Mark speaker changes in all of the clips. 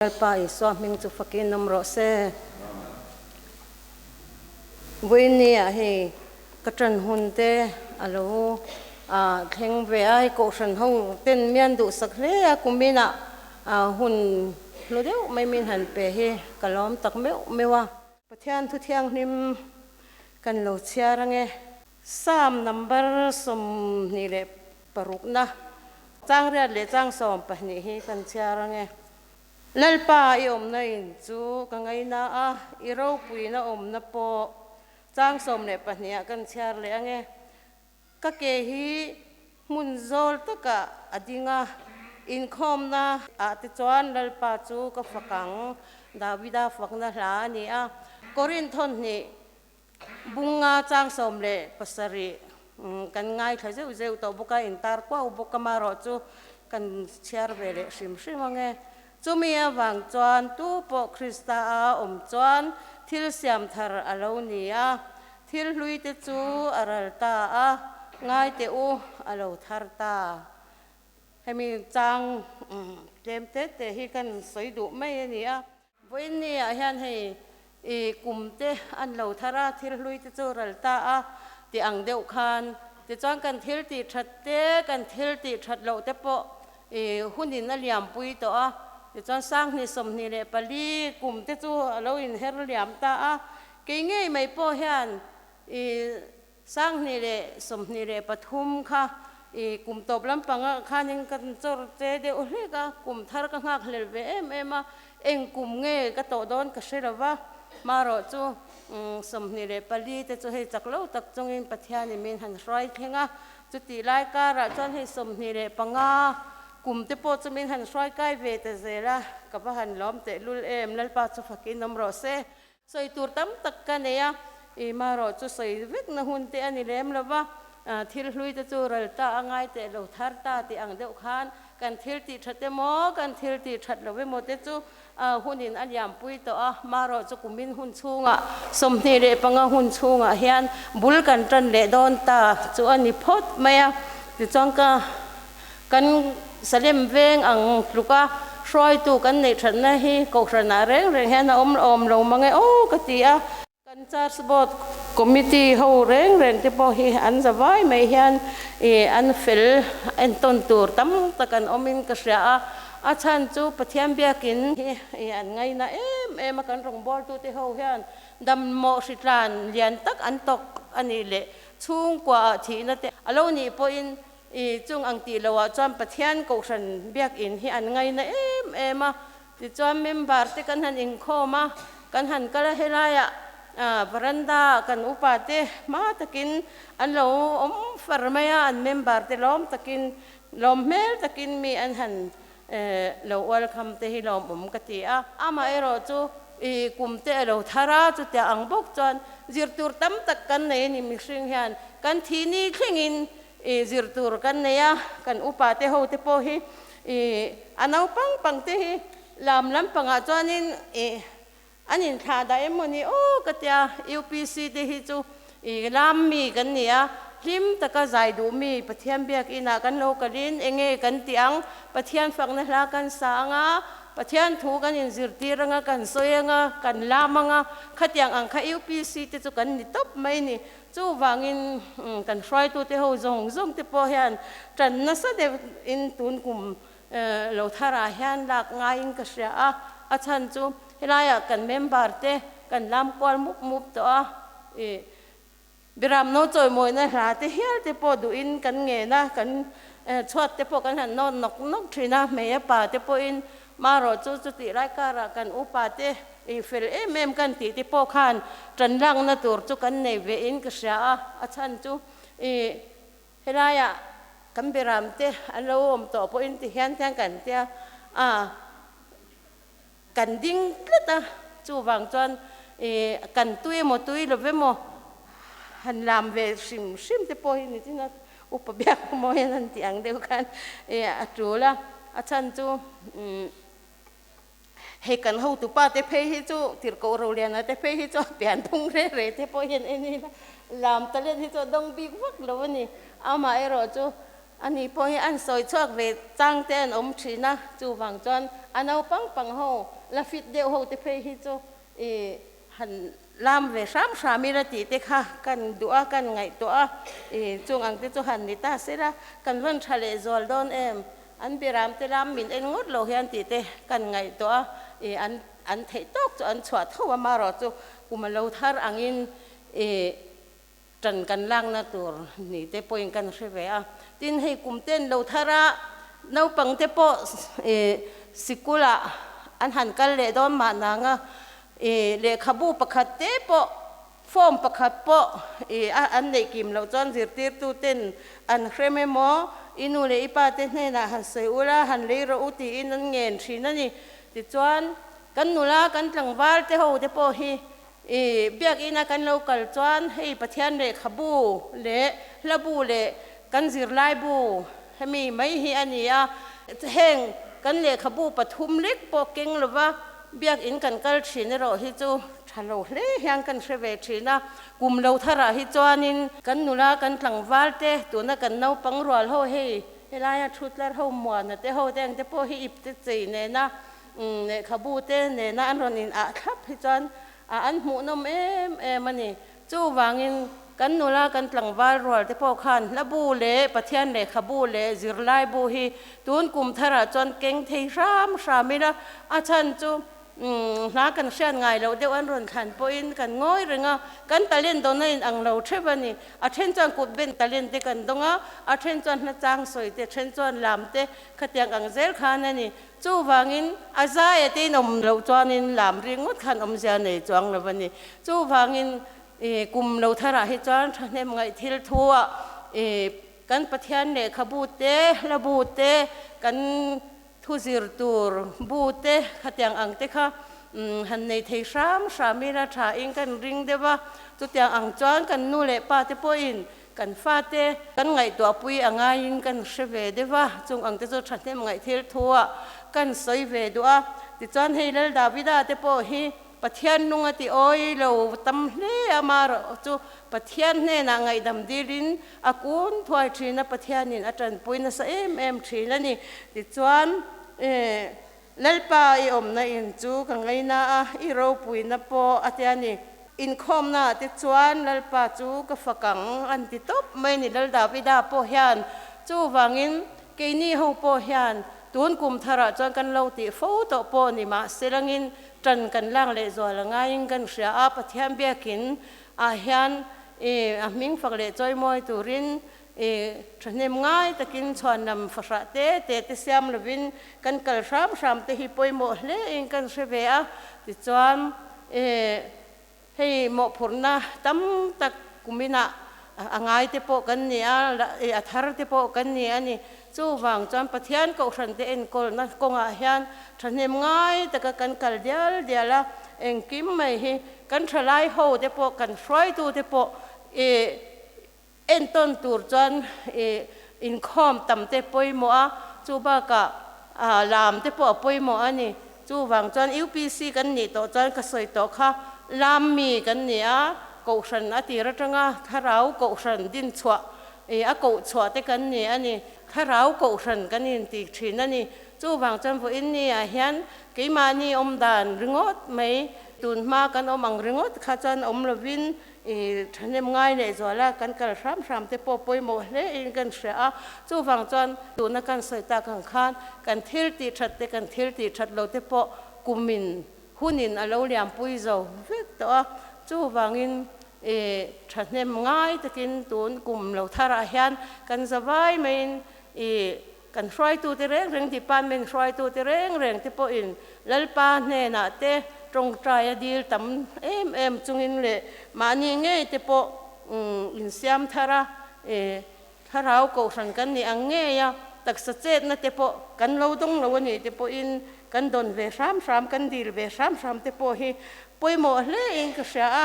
Speaker 1: Lalpa Isua hming chu fakin awm rawh se. Vawiinni ah hei ka ṭan hun te a lo thleng ve a, hei kohhran ho ten mian duhsak hle a, kumin ah hun hlu deuh mai min han pe hi ka lawm tak meuh meuh a. Pathian thu thianghlim kan lo chhiar ange. Psalm number 26 na changriat leh chang 12 hi kan chhiar ange. Lalpa i awmna in chu ka ngaina a, i ropuina awmna pawh chang 12 ah kan chhiar leh ange. Ka ke hi hmun zawl takah a ding a, inkhawmna ah te chuan Lalpa chu ka fak ang, Davida fakna hla a ni a. Korinth thawhnih Bunga chang 17 kan ngaithla zeuh zeuh tawh bawk a, intar kuau bawk a, amaherawh chu kan chhiar ve leh hrim hrim ang e. Chumi avang chuan tu pawh Krista a awm chuan thil siam thar a lo ni a, thil hlui te chu a ral ta a, ngai teh u a lo thar ta. Hemi chang tlem te te hi kan sawi duh mai a ni a. Vawiinni ah hian hei i kum te an lo thar a, thil hlui te chu ral ta a tih ang deuh khan tichuan kan thil tih that te, kan thil tih that loh te pawh i hunin a liampui tawh a, tichuan 2024 kum te chu a lo inher liam ta a, kei ngei mai pawh hian i 2023 kha i kum tawp lampanga khanin ka chawr che deuh hlek a, kum thar ka nghak hlel ve em em a, eng kum nge ka tawh dawn ka hre lo va, marawh chu 24 te chu hei chak lo tak chungin Pathianin min han hruai thleng a, chutih lai karah chuan hei 25 kum te pawh chu min han hruai kai ve ta zel a, ka va han lawm tehlul em, Lalpa chu fakin awm rawh se. Sawi tur tam tak ka nei a, i marawh chu sawi vek na hun te a ni lem lo va, thil hlui te chu ral ta a ngai teh lo thar ta tih ang deuh khan kan thil tih that emaw kan thil tih that lo emaw te chu hunin a liampui tawh a, marawh chu kumin hun chhungah 25 hun chhungah hian bul kan tan leh dawn ta chu a ni phawt mai a, tichuan ka Kan Salem veng ang tluka hruaitu kan neih thatna hi Kohhranah reng reng hian a awm awm lo mang e aw ka ti a. Kan Church Board Committee ho reng reng te pawh hi an za vai mai hian ih an fel entawn tur tam tak an awmin ka hria a. A chhan chu Pathian biakin hi ih an ngaina em em a, kan rawngbawltute ho hian dammawh hritlan lian tak an tawk a nih leh chhungkuaah thihna te a lo nih pawhin I chung ang tih loh ah chuan Pathian Kohhran biakinn hi an ngaina em em a, tichuan member te kan han inkhawm a, kan han kal a helaiah veranda ah kan upa te hma takin an lo awm far mai a, an member te lawm takin lawm hmel takin mi an han lo welcome te hi lawmawm ka ti a. Amaherawh chu i kum te a lo thar a, chutiang ang bawk chuan zirtur tam tak kan nei a ni mihring hian kan thih ni thlengin I zir tur kan nei a, kan upa te ho te pawh hi i a naupang pang te hi lam lampangah chuanin i an inthlah dah em mawni aw ka tia, UPC te hi chu i lam mi kan ni a, hlim taka zai duh mi Pathian biakinah kan lo kalin enge kan tih ang, Pathian fakna hla kan sa ang a, Pathian thu kan inzirtir ang a, kan sawi ang a, kan lam ang a, khatiang ang kha UPC te chu kan ni tawp mai ni. Chuvangin kan hruaitute ho zawng zawng te pawh hian tan nasa deuh in tun kum lo tharah hian lak ngaiin ka hria a, a chhan chu helaiah kan member te kan lam kual mup mup tawh a, ih Biramno chawimawina hla te hial te pawh duhin kan ngen a, kan chhuat te pawh kan han nawt nawk nawk thin a, hmei a pa te pawhin Marawh chu chutih lai karah kan upa te i fel em em kan tih te pawh khan tan lakna tur chu kan nei ve in ka hria a, a chhan chu i helaiah kan beram te an lo awm tawh pawhin ti hian hian kan tia a kan ding tlat a, chuvang chuan i kan tui emaw tui lo emaw han lam ve hrim hrim te pawh hi ni chin a. Upa biak maw hian an tih ang deuh khan a tul a, a chhan chu hei kan hotupa te phei hi chu Tirhkoh Roliana te phei hi chu a pian phung re re te pawh hian en ila lam talent hi chu a dawng bik vak lo a ni. Amaherawh chu Ani pawh hi an sawi chhuak ve chang te an awm thin a, chuvang chuan a naupang pang ho la fit deuh ho te phei hi chu i han lam ve hram hram ila tih te kha kan duh a, kan ngaihtuah a, i chung ang te chu han ni ta sela kan rawn tha leh zual dawn em? An biram te lam min en ngawt lo hian tih te kan ngaihtuah a, i an an theih tawk chu an chhuah tho a, marawh chu kum a lo thar angin i Ṭan kan lakna tur ni te pawhin kan hre ve a. Tin, hei kum ten lo thar a, naupang te pawh sikulah an han kal leh dawn mah nang a, lehkhabu pakhat te pawh, form pakhat pawh an neih kim loh chuan zirtirtu ten an hrem emaw, i nu leh i pa te hnenah han sawi ula, han lei rawh u tiin an ngen thin a ni. Tichuan, kan nula, kan tlangval te ho te pawh hi I biakina kan lo kal chuan hei Pathian lehkhabu leh hlabu leh kan zirlaibu hemi mai hi a ni a. Heng kan lehkhabu pathum lek pawh keng lova biakin kan kal thin erawh hi chu tha lo hle hian kan hre ve thin a. Kum lo tharah hi chuanin kan nula kan tlangval te tuna kan naupang rual ho hei helaia thutlar ho muana te ho te ang te pawh hi ipte chei nena Lehkhabu te nena an rawn in ah thlap hi chuan a an hmuhnawm em em a ni. Chuvangin kan nula kan tlangval rual te pawh khan hlabu leh Pathian lehkhabu leh zirlaibu hi tun kum tharah chuan keng thei hram hram ila a chhan chu hla kan hriat ngai loh deuh an rawn thlan pawhin kan ngawi reng a, kan talent dawn a in ang lo theuh a ni. A then chuan kut ben talent te kan dawng a, a then chuan hla chang sawi te, a then chuan lam te khatiang ang zel khan a ni. Chuvangin a zai a tein awm loh chuanin lam ri ngawt khan awmzia nei chuang lo a ni. Chuvangin kum lo tharah hi chuan thahnem ngaih thil thuah kan Pathian lehkhabu te, hlabu te, kan thu zir tur bu te khatiang ang te kha han nei thei hram hram ila thain kan ring deuh a. Chutiang ang chuan kan nu leh pa te pawhin Kan fate kan ngaihtuahpui a ngaiin kan hre ve deuh a, chung ang te chu thahnem ngaih thil thu ah kan sawi ve duh a. Tichuan hei Lal Davida te pawh hi Pathian nung a ti awi lo tam hle a, amaherawh chu Pathian hnenah ngaihdam dilin a kun thuai thin a, Pathianin a tanpui nasa em em thin a ni. Tichuan Lalpa i awmna in chu ka ngaina a, i ropuina pawh a tia ni. Inkhawmnaah te chuan Lalpa chu ka fak ang an ti tawp mai ni Lal Davida pawh hian. Chuvangin keini ho pawh hian tun kum tharah chuan kan lo tih fo tawh pawh ni mahse langin tan kan lak leh zual a ngaiin kan hria a, Pathian biakin ah hian a hming fak leh chawimawi turin I thahnem ngai takin chhuanlam fahrah te te te siam lovin kan kal hram hram te hi pawimawh hle in kan hre ve a, tichuan i hei mawhphurhna tam tak kuminah a ngai te pawh kan ni a, i a thar te pawh kan ni a ni. Chuvang chuan Pathian Kohhran te enkawlna kawngah hian thahnem ngai taka kan kal dial dial a, engkim mai hi kan thalai ho te pawh kan hruaitu te pawh i Entawn tur chuan i inkhawm tam te pawimawh a, chu bakah lam te pawh a pawimawh a ni. Chuvang chuan UPC kan nih tawh chuan ka sawi tawh kha lam mi kan ni a, Kohhran a tir atanga Thlarau Kohhran din chhuah i a koh chhuah te kan ni a ni. Thlarau Kohhran kan inti thin a ni. Chuvang chuan vawiin ni ah hian keimahni awm dan ringawt mai, tun hma kan awm ang ringawt kha chuan awm lovin I thahnem ngai leh zuala kan kal hram hram te pawh pawimawh hle in kan hria a, chuvang chuan tuna kan sawi tak ang khan kan thil tih that te kan thil tih that lo te pawh kumin hunin a lo liampui zo vek tawh a, chuvangin i thahnem ngai takin tun kum lo tharah hian kan za vai maiin i kan hruaitute reng reng department hruaitute reng reng te pawhin Lalpa hnenah te tawngtai a dil tam em em chungin leh mahni ngei te pawh insiam thar a, thlarau kohhran kan nih ang ngei a, taksa chetna te pawh kan lo dawng lo a nih te pawhin kan dawn ve hram hram, kan dil ve hram hram te pawh hi pawimawh hle in ka hria a,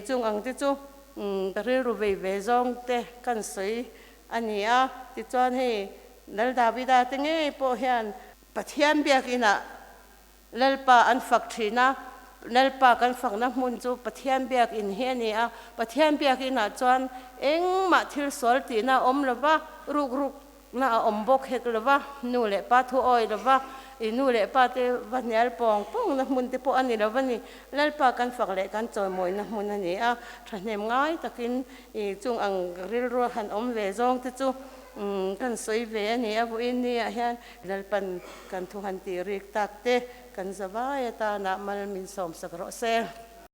Speaker 1: chung ang te chu ka rilru vei ve zawng te kan sawi a ni a, tichuan hei Lal Davida te ngei pawh hian Pathian biakinah Lalpa an fak thin a, Lalpa kan fakna hmun chu Pathian biakin hi a ni a, Pathian biakinah chuan engmah thil sual tihna a awm lo va, ruk ruk Na a awm bawk hek lo va, nu leh pa thu awi lo va, i nu leh pa te va hnial pawng pawng na hmun te pawh a ni lo va ni. Lalpa kan fak leh kan chawimawina hmun a ni a, thahnem ngai takin i chung ang rilru han awm ve zawng te chu kan sawi ve a ni. A vawiin ni ah hian Lalpan kan thu han tih rik tak te kan zavai atana mal min sawmsak rawh se.